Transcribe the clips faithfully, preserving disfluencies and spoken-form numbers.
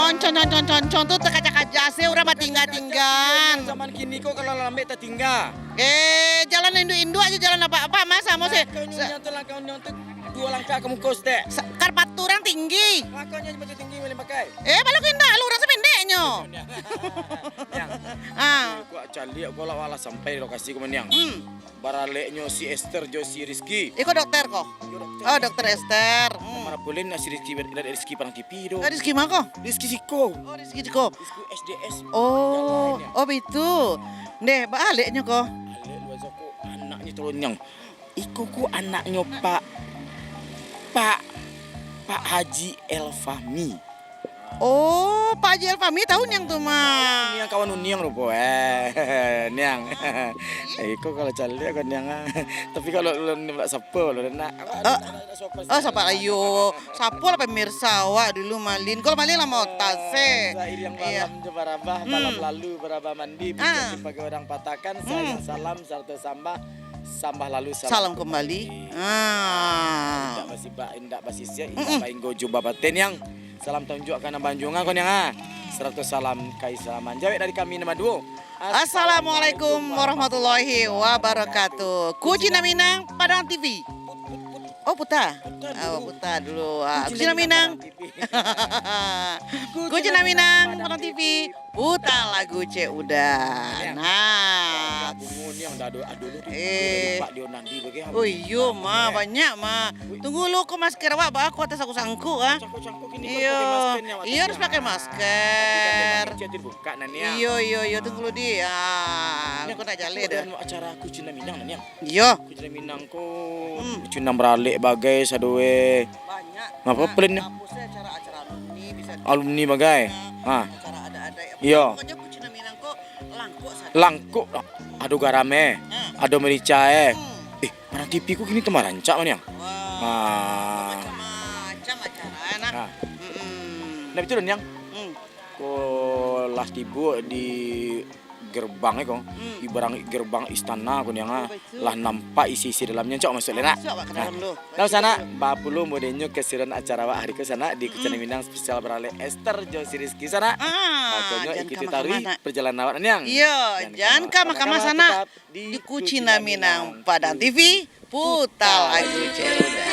Concong, concong, concong tu takajak-kajak se urang batingga-tingga. Zaman kini ko kalau lambek tatingga. Eh, jalan induak-induak aja, jalan apa-apa, Mas, samo se. Langkah se- niniang tu, langkah niniang tu dua langkah ka muko, Stek. Sa-, karpatu urang tinggi. Langkahnyo macam tinggi boleh pakai. Eh, balok indak, lu urang sapendeknyo. Yang. Ah. Kok caliak kau lah, walah sampai lokasi ko, Maniang. Hmm. Baraleknyo si Esther jo si Rizky. Iko dokter ko? Iyo, dokter. Oh, dokter Esther. Hmm. Marapulin si Rizky, Rizky Padang T V tu. Ah, Rizky ma ko? Rizky siko. Oh, Rizky siko. Rizky S D S. Oh, oh, bitu. Ndeh, baaleknyo ko? Alek lu aja ko, anaknyo turun yang. Iko ko anaknyo Pak, Pak, Pak Haji El Fahmi. Oh, Pak Haji El Fahmi tahu niang tu mah. Niang kawan Uniang rupo, eh, Niang. Iko kalau caliak ko Niang, ah. Tapi kalau ulun ni pula sapa, ulun nak. Oh, sapa ayo? Sapa lah pemirsa awak dulu, Malin. Kalau Malin lah mau tas, eh. Sairing malam jo barabah, malam lalu barabah mandi, bujang sebagai urang patakan, sayang salam sarato sambah, sambah lalu salam kembali. Ah. Indak basibak, indak basisiak, indak bainggo jubah batin, Niang. Salam tanjuak ka nan banjuangan ko, Niang, ah. Sarato salam kaislaman. Jawek dari kami nan baduo. Assalamualaikum warahmatullahi wabarakatuh. Kucing Minang Padang T V. Oh, puta. Oh, puta dulu. Ah, Kucing Minang. Kucing Minang Padang T V. Puta lagu Cek Uda. Nah. Bungo ni yang dah ada, ada lu tu. Eh. Pak Dio Nandi bagi. Oh, iyo, ma, banyak, ma. Tunggu lu, ko masker awak, ba, ko atas aku sangkuk, ah. Cangkuk-cangkuk gini, iyo. Iyo, harus pakai masker. Tapi kan dia pakai, dia buka, nah, ni, ah. Iyo, iyo, iyo, tunggu lu, di. Ah, aku nak jaleh dah. Acara Kucing Minang, nah, ni, ah. Iyo. Kucing Minang ko, Kucing Minang baralek bagai, sadoe. Banyak. Ngapa, nah, pelinnya? Kampusnya acara-acara alumni bisa di- Alumni bagai. Ha. Acara ada-ada. Iyo. Pokoknya Kucing Minang ko langkok sadoe. Langkok. Ado garam, eh. Ha. Ado merica, eh. Hmm. Eh, Padang T V ko kini tambah rancak, Maniang. Wah. Ha. Macam-macam acara, nah. Ha. Mm-mm. Nah, itu, Niang. Hmm. Ko lah tibo di gerbang, eh, ko. Hmm. Ibarat gerbang istana ko, Niang, ah. Oh, betul. Lah nampak isi-isi dalamnya, cok, masuk le, nak. Masuk awak ke dalam dulu. Nah, sanak, bapulo mudenyo kasiran acara awak hari ko, sanak, di Kucing Minang spesial baralek Esther jo si Rizky, sanak. Ah, pokoknya ikuti taruih perjalanan awak, Niang. Iyo, jan ka mahkamah, sanak. Tetap di Kucing Minang Padang T V. Puta lagu Cek Uda.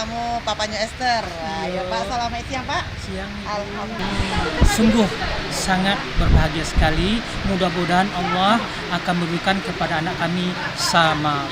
Kamu papanya Esther. Ah, ya, Pak, selamat siang, Pak. Siang. Alhamdulillah. Sungguh sangat berbahagia sekali. Mudah-mudahan Allah akan memberikan kepada anak kami sama.